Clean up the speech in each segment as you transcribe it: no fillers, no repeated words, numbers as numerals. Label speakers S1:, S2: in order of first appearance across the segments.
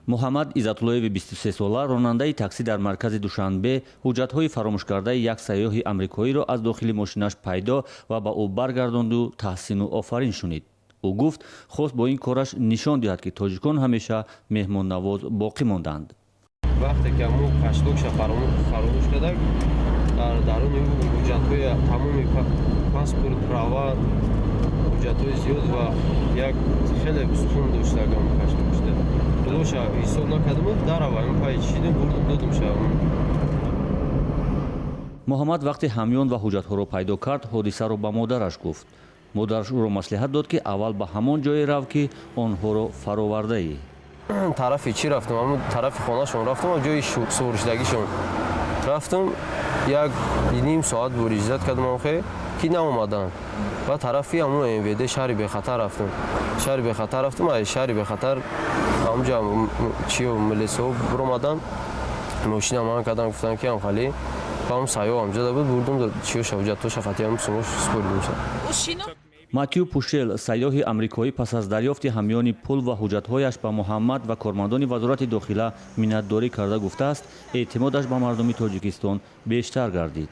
S1: Муҳаммад Иззатуллоеви 23-сола, ронандаи таксӣ дар маркази Душанбе, ҳуҷҷатҳои фаромӯшкардаи як сайёҳи амрикоиро аз дохили мошинаш пайдо ва ба ӯ баргардонду таҳсину офарин шунид. Ӯ гуфт, хост бо ин кораш нишон диҳад, ки тоҷикон ҳамеша меҳмоннавоз боқӣ монданд.
S2: Вақте ки ҳамун кошелёкша фаромӯш карда, дар даруни ӯ ҳуҷҷатҳои тамоми, паспорт, права, ҳуҷҷатҳои зиёд ва як хеле сум доштагам кошелёкшда. Пулоша ҳисоб накардам, дарава ин пай чидим, бурдум, додумша.
S1: Муҳаммад вақте ҳамён ва ҳуҷҷатҳоро пайдо кард, ҳодисаро ба модараш гуфт. Модараш ӯро маслиҳат дод, ки аввал ба ҳамон ҷое рав, ки онҳоро фаровардаӣ.
S2: Тарафи чӣ рафтам, ҳамун тарафи хонашон рафтам, ҷои сувршидагишон рафтам, як ним соат буриждат кардам, охе ки наомаданд. Ва тарафи ҳамун МВД, шаҳри бехатар рафтам. Шаҳри бехатар рафтам, ай шаҳри бехатар ҳамунҷа чиё, милисҳо биромаданд, мошина ман кардам, гуфтанд, ки ҳамхали ба ҳам сайёҳ ҳамҷода буд, бурдум, чиёша, ҳуҷҷатоша хати ҳам сумош споридимша.
S1: Матю Пушел, сайёҳи амрикоӣ, пас аз дарёфти ҳамёни пул ва ҳуҷҷатҳояш ба Муҳаммад ва кормандони Вазорати дохила миннатдорӣ карда гуфтааст, эътимодаш ба мардуми Тоҷикистон бештар гардид.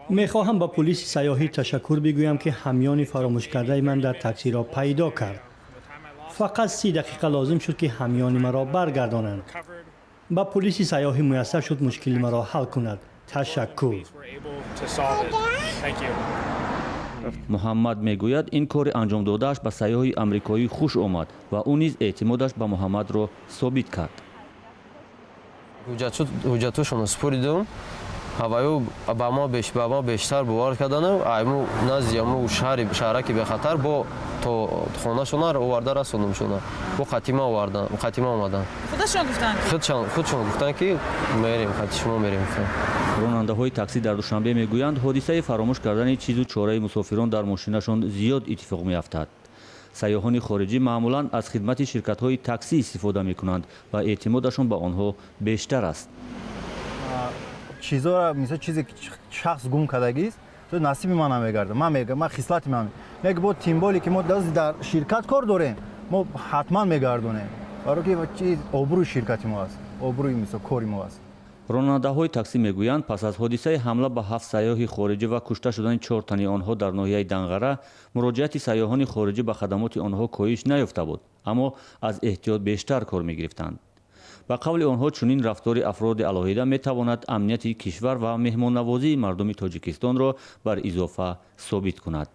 S3: Мехоҳам ба пулиси сайёҳӣ ташаккур бигӯям, ки ҳамёни фаромӯшкардаи ман дар таксиро пайдо кард. Фақат 30 дақиқа лозим шуд, ки ҳамёни маро баргардонанд. Ба пулиси сайёҳӣ муяссар шуд мушкили маро ҳал кунад. Ташаккур.
S1: Муҳаммад мегӯяд, ин кори анҷомдодааш ба сайёҳи амрикоӣ хуш омад ва ӯ низ эътимодаш ба Муҳаммадро собит кард.
S2: Ҳуҷҷатҳошонро супоридум, ҳаваю ба ма бештар бовар кардану айму назди аму шаҳри, шаҳраки бехатар бо то хонашона оварда расондумшона, бо қатима овардан, қатима омадан.
S4: Худашон гуфтанд?
S2: Худшон гуфтанд, ки мерем, қати шумо мерем, гуфтанд.
S1: Ронандаҳои таксӣ дар Душанбе мегӯянд, ҳодисаи фаромӯш кардани чизу чораи мусофирон дар мошинашон зиёд иттифоқ меафтад. Сайёҳони хориҷӣ маъмулан аз хидмати ширкатҳои таксӣ истифода мекунанд ва эътимодашон ба онҳо бештар аст.
S5: Чизоро, мисол, чизе ки шахс гум кардагист, насиби ман намегардад. Ман мегам, ман хислати ман мег бо тем более ки мо дар ширкат кор дорем, мо ҳатман мегардонем, баро ки чиз обрӯи ширкати мо аст, обрӯи, мисол, кори мо аст.
S1: Ронандаҳои таксӣ мегӯянд, пас аз ҳодисаи ҳамла ба ҳафт сайёҳи хориҷӣ ва кушта шудани чор тани онҳо дар ноҳияи Данғара, муроҷиати сайёҳони хориҷӣ ба хадамоти онҳо коҳиш наёфта буд, аммо аз эҳтиёт бештар кор мегирифтанд. Ба қавли онҳо, чунин рафтори афроди алоҳида метавонад амнияти кишвар ва меҳмоннавозии мардуми Тоҷикистонро бар изофа собит кунад.